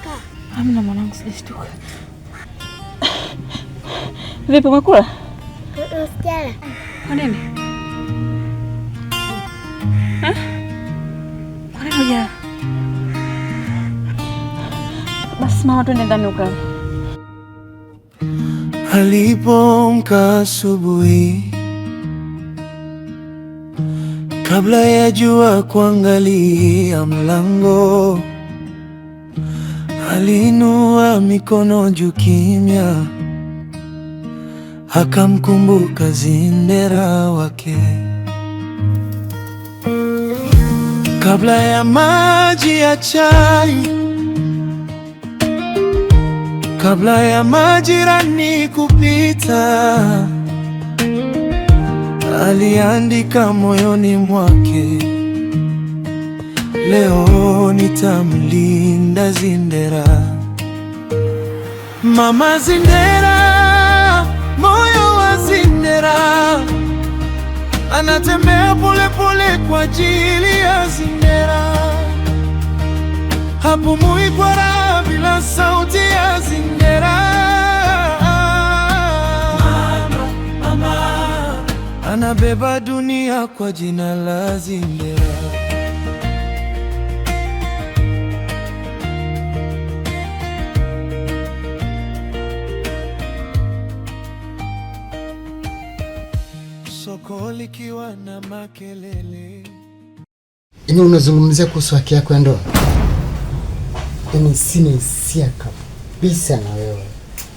Umeshtuka? Hamna mwanangu, sijashtuka. Vipi, umekula? Sijala. Kwa nini? Kwa nini hujala? Basi mama, twende ndani ukale. Alipoamka asubuhi, kabla ya jua kuangalia mlango, aliinua mikono juu kimya, akamkumbuka Zindera wake. Kabla ya maji ya chai, kabla ya majirani kupita, aliandika moyoni mwake, leo nitamlinda Zindera. Mama Zindera, moyo wa Zindera, anatembea pole pole kwa ajili ya Zindera, hapumui kwa raha bila sauti ya Zindera. Mama, mama, anabeba dunia kwa jina la Zindera. Soko likiwa na makelele. Yaani unazungumzia kuhusu haki yako ya ndoa? Yaani sina hisia kabisa na wewe.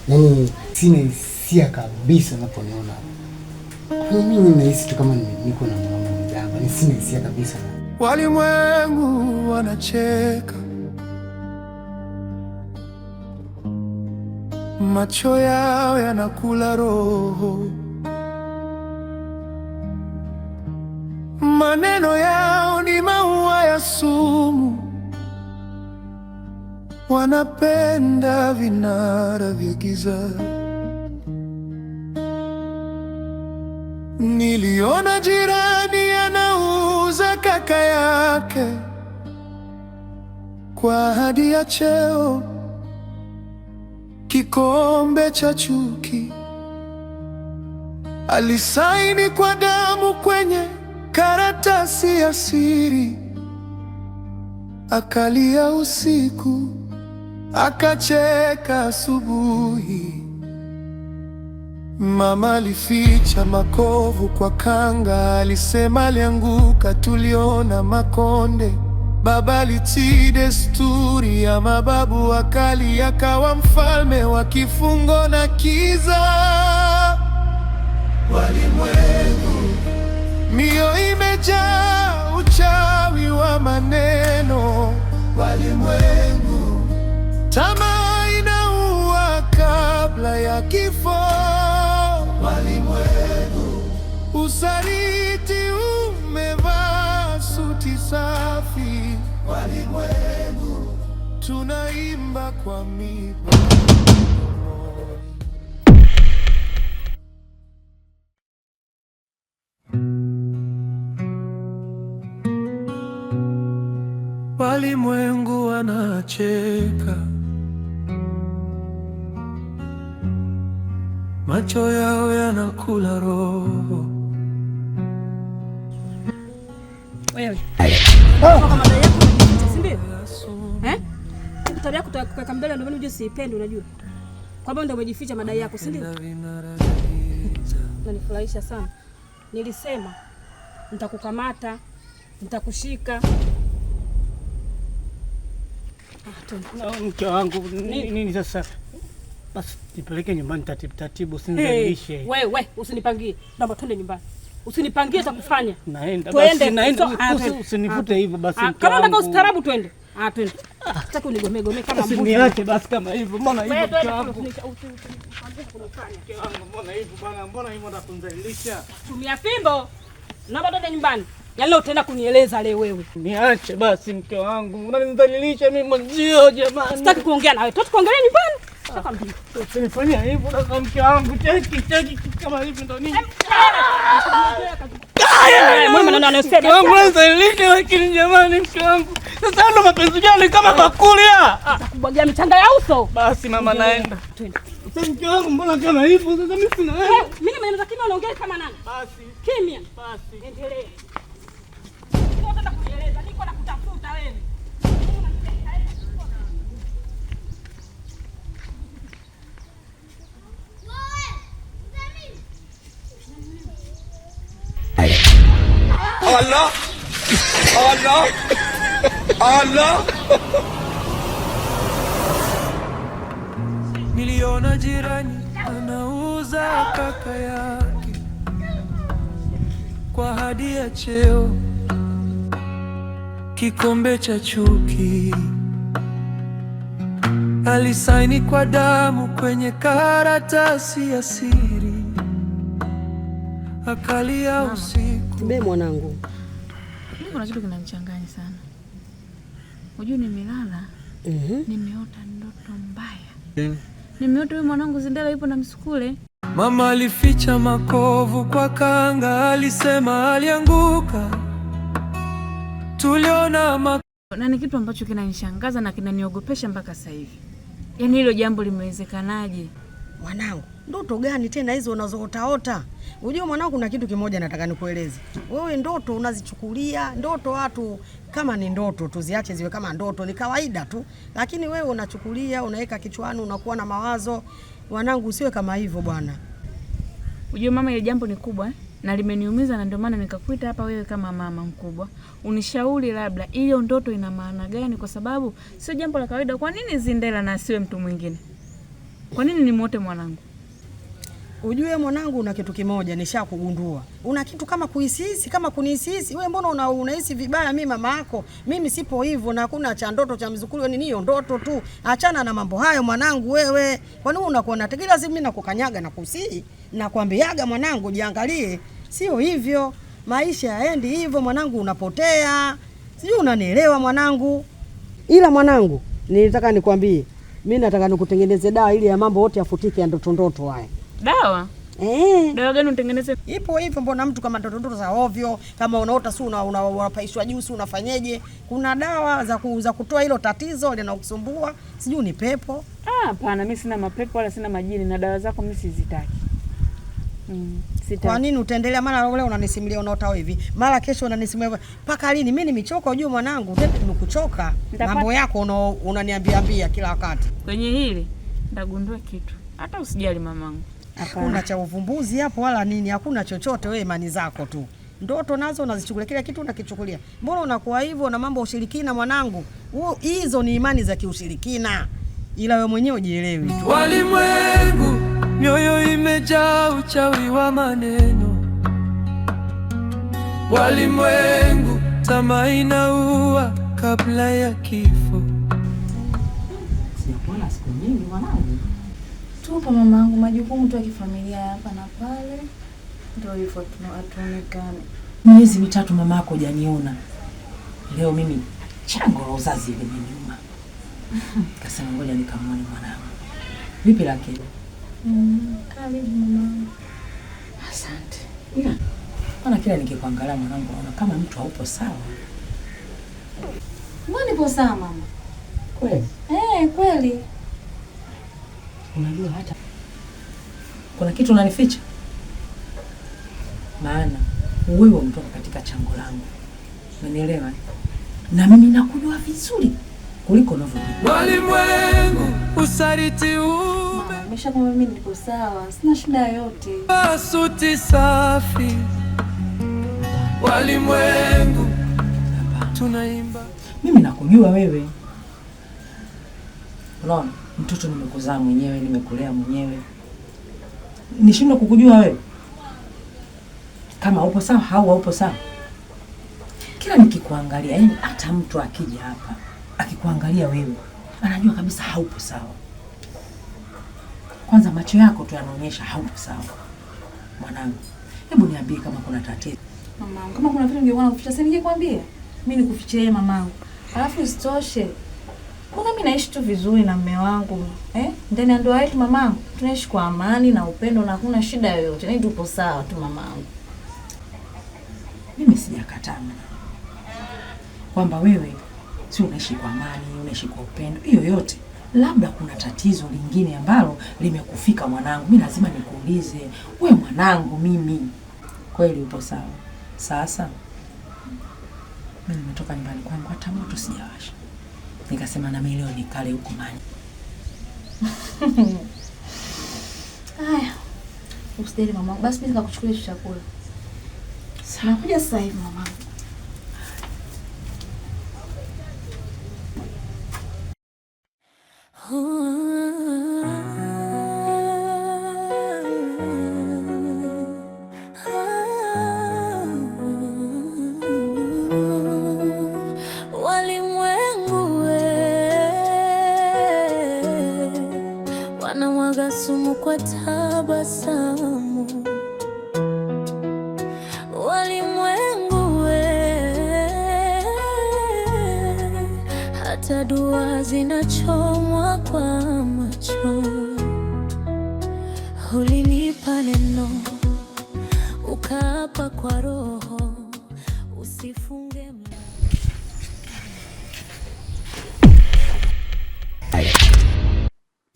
Yaani sina hisia kabisa unaponiona. Kwa mimi nahisi tu kama niko na mwanaume mwenzangu. Yaani sina hisia kabisa. Walimwengu wanacheka, macho yao yanakula roho, maneno yao ni maua ya sumu, wanapenda vinara vya giza. Niliona jirani anauza kaka yake kwa ahadi ya cheo, kikombe cha chuki. Alisaini kwa damu kwenye karatasi ya siri, akalia usiku, akacheka asubuhi. Mama alificha makovu kwa kanga, alisema alianguka, tuliona makonde. Baba alitii desturi ya mababu, akali akawa mfalme wa kifungo na kiza. Walimwengu, mioyo imejaa uchawi wa maneno. Walimwengu, tamaa inaua kabla ya kifo. Walimwengu, usaliti umevaa suti safi. Walimwengu, tunaimba kwa miba. Walimwengu wanacheka, macho yao yanakula roho. Wewe. Kama madai yako unajificha, si ndio? Eh? Tabia yako kuweka mbele ndio maana unajua siipendi, unajua. Kwamba ndio umejificha madai yako, si ndio? Unanifurahisha sana. Nilisema nitakukamata, nitakushika. Ah, twende. Na mke wangu nini sasa? Basi nipeleke nyumbani taratibu taratibu, usinizalishe. Wewe usinipangie. Naomba twende nyumbani. Usinipangie takufanya. Naenda Twende. basi, naenda. Twende. Usinivute hivyo basi, Ah, mke kama unataka wangu. ustaarabu twende. Ah, twende. Sitaki unigomee gomee kama mbuzi. Usiniache basi kama hivyo. Mbona hivyo Wewe mke twende, wangu? usinipangie kunifanya. Mke wangu, mbona hivyo bwana? Mbona hivyo unataka Tumia fimbo. Naomba twende nyumbani. Yaani leo utaenda kunieleza leo wewe. Niache basi mke wangu. Unanidhalilisha mimi mwenzio jamani. Sitaki kuongea na wewe. Twende tukaongelee nyumbani. Sitakwambia. Usinifanyia hivyo na mke wangu. Cheki cheki kama hivi ndo nini? Mimi maneno anayosema. Mke wangu unanidhalilisha lakini jamani mke wangu. Sasa ndo mapenzi gani kama bakuli? Nitakubwagia michanga ya uso. Basi mama naenda. Twende. Sasa mke wangu mbona kama hivyo? Sasa mimi sina hela. Mimi nimeanza kimya, unaongea kama nani? Basi. Kimya. Basi. Endelea. Unataka kujieleza, niko nakutafuta wewe. Allah Allah Allah. Niliona jirani anauza kaka yake kwa hadi ya cheo, kikombe cha chuki. Alisaini kwa damu kwenye karatasi ya siri, akalia usiku. Be mwanangu, mimi kuna kitu kinanichanganya sana. Unajua nimelala, nimeota ndoto mbaya. Nimeota huyu mwanangu Zindela yupo na msukule. Mama alificha makovu kwa kanga, alisema alianguka. Tuliona na ni kitu ambacho kinanishangaza na kinaniogopesha mpaka sasa hivi. Yaani hilo jambo limewezekanaje? Mwanangu, ndoto gani tena hizo unazootaota? Unajua mwanangu, kuna kitu kimoja nataka nikueleze. Wewe ndoto unazichukulia, ndoto watu kama ni ndoto tuziache ziwe kama ndoto, ni kawaida tu. Lakini wewe unachukulia, unaweka kichwani, unakuwa na mawazo. Mwanangu, usiwe kama hivyo bwana. Unajua mama, ile jambo ni kubwa na limeniumiza, na ndio maana nikakuita hapa wewe kama mama mkubwa. Unishauri labda hiyo ndoto ina maana gani, kwa sababu sio jambo la kawaida. Kwa nini Zindela na asiwe mtu mwingine? Kwa nini nimuote mwanangu? Ujue mwanangu, una kitu kimoja nishakugundua. Una kitu kama kuhisihisi, kama kunihisihisi. Wewe mbona unahisi vibaya mimi mama yako? Mimi sipo hivyo na hakuna cha ndoto cha mzukuru, ni hiyo ndoto tu. Achana na mambo hayo mwanangu wewe. Kwa nini unakuwa na kila siku mimi nakukanyaga na kusihi na kuambiaga mwanangu jiangalie. Sio hivyo. Maisha yaendi hivyo mwanangu, unapotea. Sijui unanielewa mwanangu. Ila mwanangu, nilitaka nikwambie, mimi nataka nikutengeneze dawa ili ya mambo yote yafutike ya ndoto ndoto haya. Dawa? Dawa gani utengeneze? Ipo hivyo, mbona mtu kama ndoto ndoto za ovyo, kama unaota si unapaishwa juu si unafanyeje? Kuna dawa za kutoa hilo tatizo linalokusumbua, sijui ni pepo. Hapana, mimi sina mapepo wala sina majini na dawa zako mimi sizitaki. Sitaki. Kwa nini utaendelea? Mara leo unanisimulia unaota hivi, mara kesho unanisimulia. Paka lini? Mimi nimechoka ujue mwanangu, tena nimekuchoka. Mambo yako unaniambia ambia kila wakati. Kwenye hili nitagundua kitu. Hata usijali mamangu. Hakuna cha uvumbuzi hapo wala nini, hakuna chochote, wewe imani zako tu. Ndoto nazo unazichukulia, kila kitu unakichukulia. Mbona unakuwa hivyo na mambo ya ushirikina mwanangu? Hizo ni imani za kiushirikina. Ila wewe mwenyewe ujielewi tu. Walimwengu, mioyo imejaa uchawi wa maneno. Walimwengu, tamaa inaua kabla ya kifo. Sijakuona siku nyingi mwanangu. Tupo mamangu, majukumu tu ya kifamilia hapa na pale. Ndio hivyo hatuonekani. Miezi mitatu mamako hujaniona. Leo mimi chango la uzazi limeniuma. Kasema ngoja nikamwone mwanangu. Vipi lakini? Karibu mamangu. Asante. Ila maana kila nikikuangalia mwanangu naona kama mtu haupo sawa. Mbona nipo sawa mama? Kweli? Kweli. Unajua hata kuna kitu unanificha? Maana wewe umetoka katika chango langu. Unanielewa? Na mimi nakujua vizuri kuliko unavyojua. Walimwengu, usaliti ume. Nimeshakwambia mimi niko sawa, sina shida yoyote. Suti safi. Walimwengu, tunaimba. Mimi nakujua wewe. Unaona? Mtoto nimekuzaa mwenyewe, nimekulea mwenyewe. Nishindwa kukujua wewe? Kama upo sawa au haupo sawa. Kila nikikuangalia, yani hata mtu akija hapa akikuangalia wewe, anajua kabisa haupo sawa. Kwanza macho yako tu yanaonyesha haupo sawa. Mwanangu, hebu niambie kama kuna tatizo. Mamangu, kama kuna vitu ningekuwa nakuficha, si ningekwambia? Mimi nikufichie mamangu. Alafu isitoshe, mbona mimi naishi tu vizuri na mume wangu, Ndani ya ndoa yetu mamangu, tunaishi kwa amani na upendo na hakuna shida yoyote. Yaani tupo sawa tu mamangu. Mimi sijakataa mwanangu kwamba wewe Si unaishi kwa amani, unaishi kwa upendo, hiyo yote. Labda kuna tatizo lingine ambalo limekufika mwanangu. Mimi lazima nikuulize, we mwanangu, mimi kweli upo sawa? Sasa mimi nimetoka nyumbani kwangu hata moto sijawasha, nikasema na mimi leo nikale huko mani. Haya, usijali mamangu. Basi mimi nikakuchukulia hicho chakula. Nakuja sasa hivi mamangu. Walimwengu we, wanamwaga sumu kwa tabasamu. Walimwengu we, hata dua zinachomwa kwa macho. Ulinipa neno ukaapa kwa roho, usifunge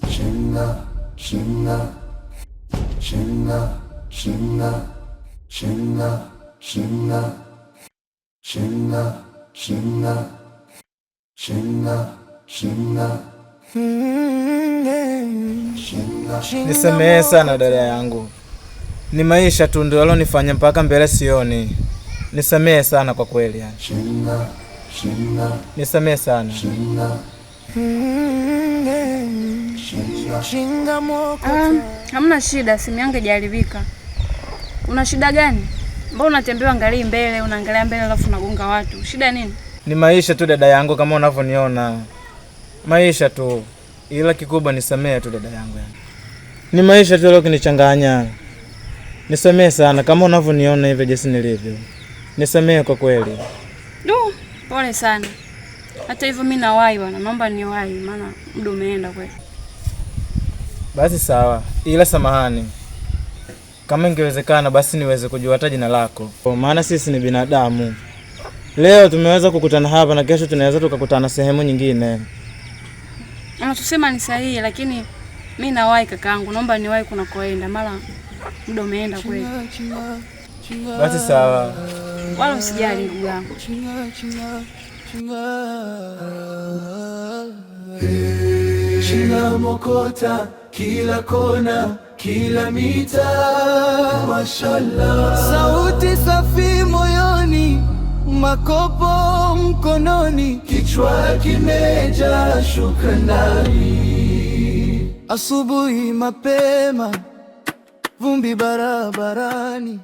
Chinga, chinga, chinga, chinga, chinga, chinga, chinga, chinga, chinga, chinga, chinga. Nisamehe sana dada yangu, ni maisha tu ndio yalonifanya mpaka mbele sioni. Nisamehe sana kwa kweli yani. Chinga, chinga, Nisamehe sana. chinga, chinga moko. Hamna shida, simu yangu haijaharibika. Una shida gani? Mbona unatembea angalii mbele, unaangalia mbele alafu unagonga watu? Shida nini? Ni maisha tu dada yangu, kama unavyoniona, maisha tu, ila kikubwa nisamehe tu dada yangu yani. Ni maisha tu yaliyonichanganya. Nisamehe sana kama unavyoniona hivyo jinsi nilivyo. Nisamehe kwa kweli. Du, pole sana. Hata hivyo mimi nawahi bwana, naomba niwahi maana muda umeenda kweli. Basi sawa, ila samahani, kama ingewezekana basi niweze kujua hata jina lako, kwa maana sisi ni binadamu. Leo tumeweza kukutana hapa na kesho tunaweza tukakutana sehemu nyingine. Unatusema ni sahihi, lakini mi nawahi kakaangu, naomba niwahi kunakoenda, mara muda umeenda kweli. Basi sawa. Wala usijali ndugu yangu. Chinga mokota kila kona, kila mita, mashallah. Sauti safi moyoni, makopo mkononi, Kichwa kimejaa shukrani. Asubuhi mapema, vumbi barabarani.